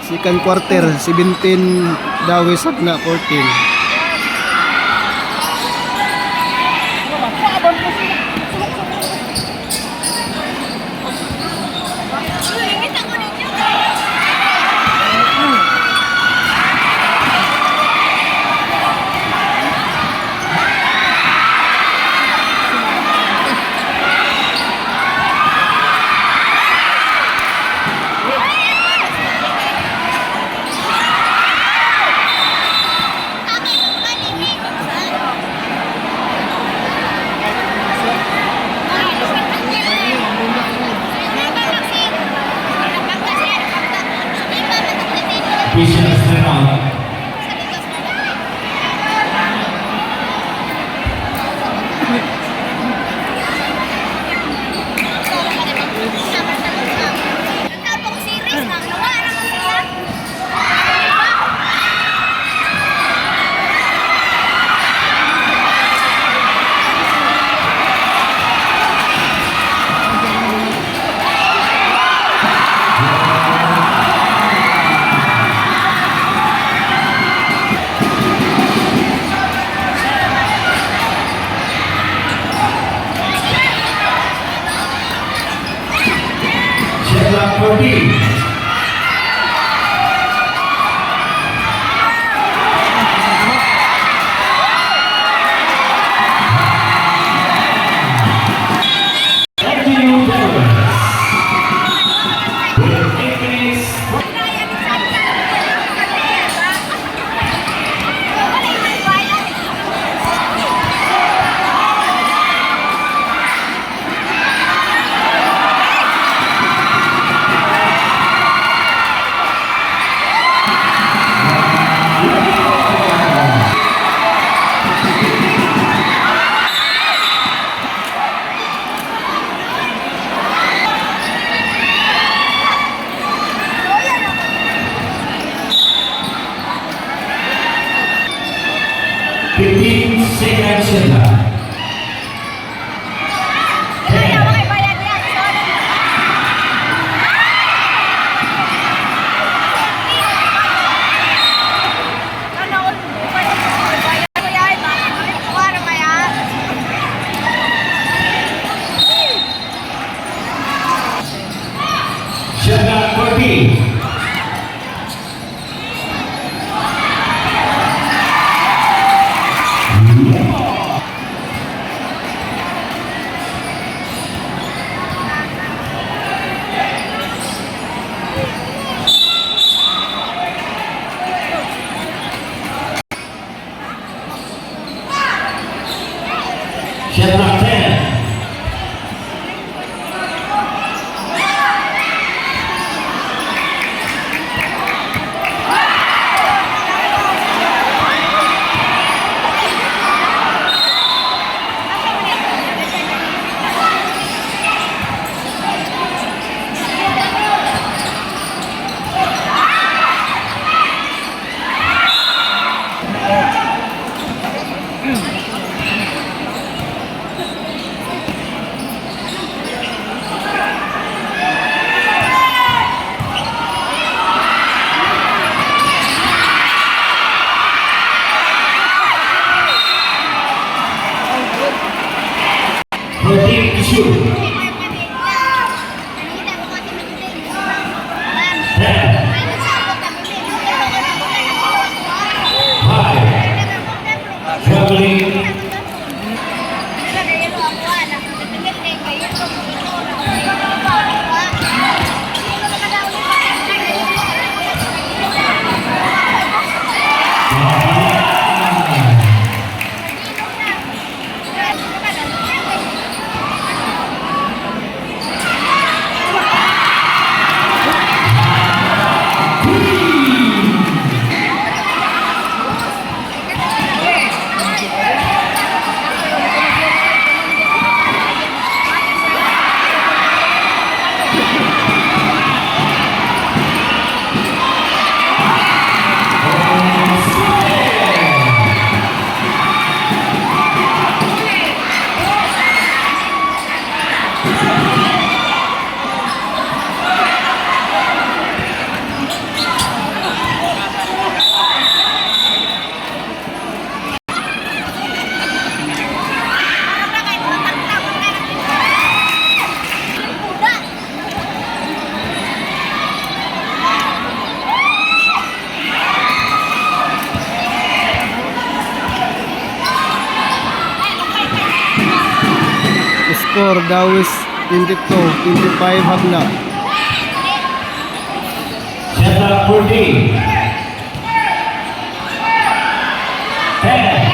Second quarter, 17 Dawis na 14. Officials timeout. Shot clock 14. LGU Dawis. With 8 minutes 15 seconds shot clock. 10, Shot clock 14. Score Dawis 22, 25 Hagna. Shot clock 14. 10.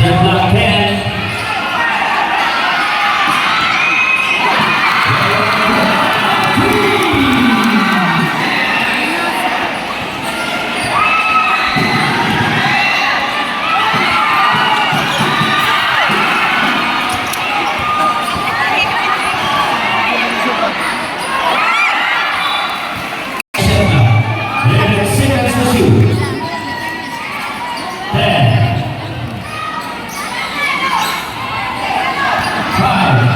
Shot clock 10. Shot clock. 11 seconds to shoot. 10. 5.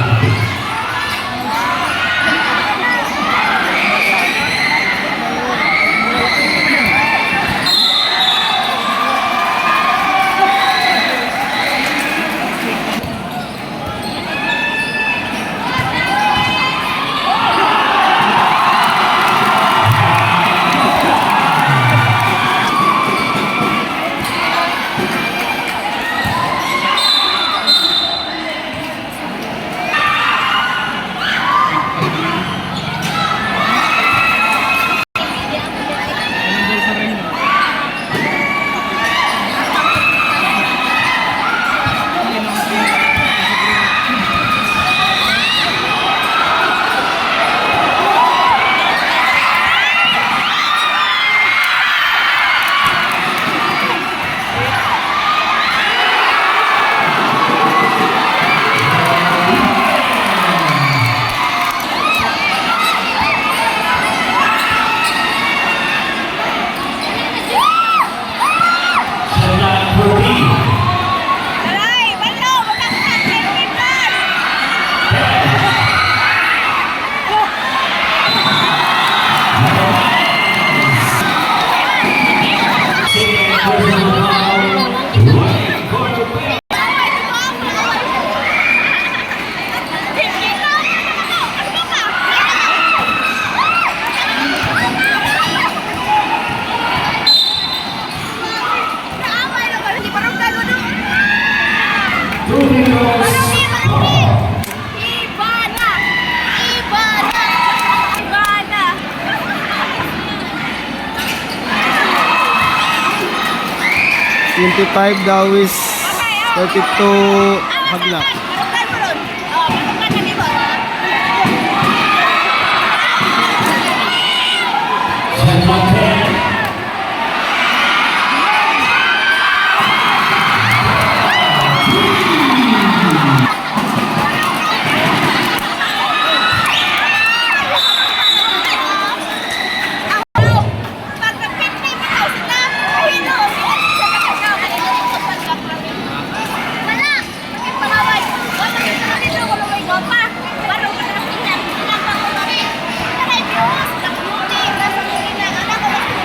Shot clock 14. Aray, balo, magkakakakit. Second personal foul. White corner player. Two free throws. Ball. Iba na! Iba na! Iba na! 25 Dawis, 32 Hagna. Marunggan mo ron. Oh, marunggan na di ba? Shot clock 10. Pag nag-picnic ikaw sila, ay no, sila sa kakasama nila sa pagkakamit. Wala! Bakit pangaway? Wala kita na dito, wala may gwapa. Barong ka na pinang, pinang pa ko kami. Wala kay Diyos, nakamuti, nasa muti na, anak ko.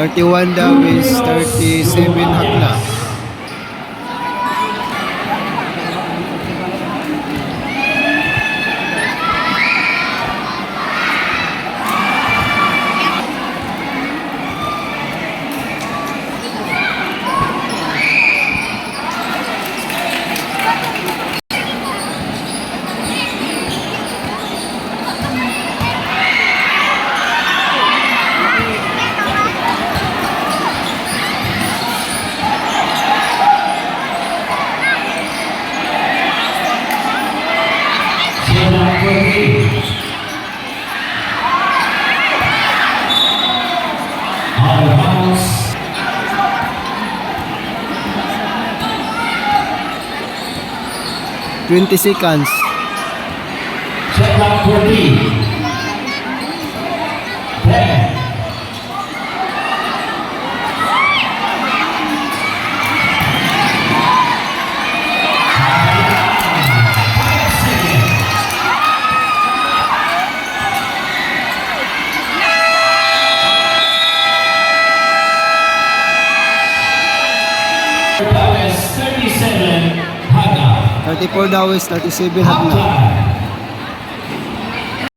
31 Dawis, 37 Jagna. Shot clock 14. Out of bounds. 20 seconds. Shot clock 14. 10. 5 seconds. Dawes 37, Jagna. 34 Dawis, 37 Jagna. Halftime.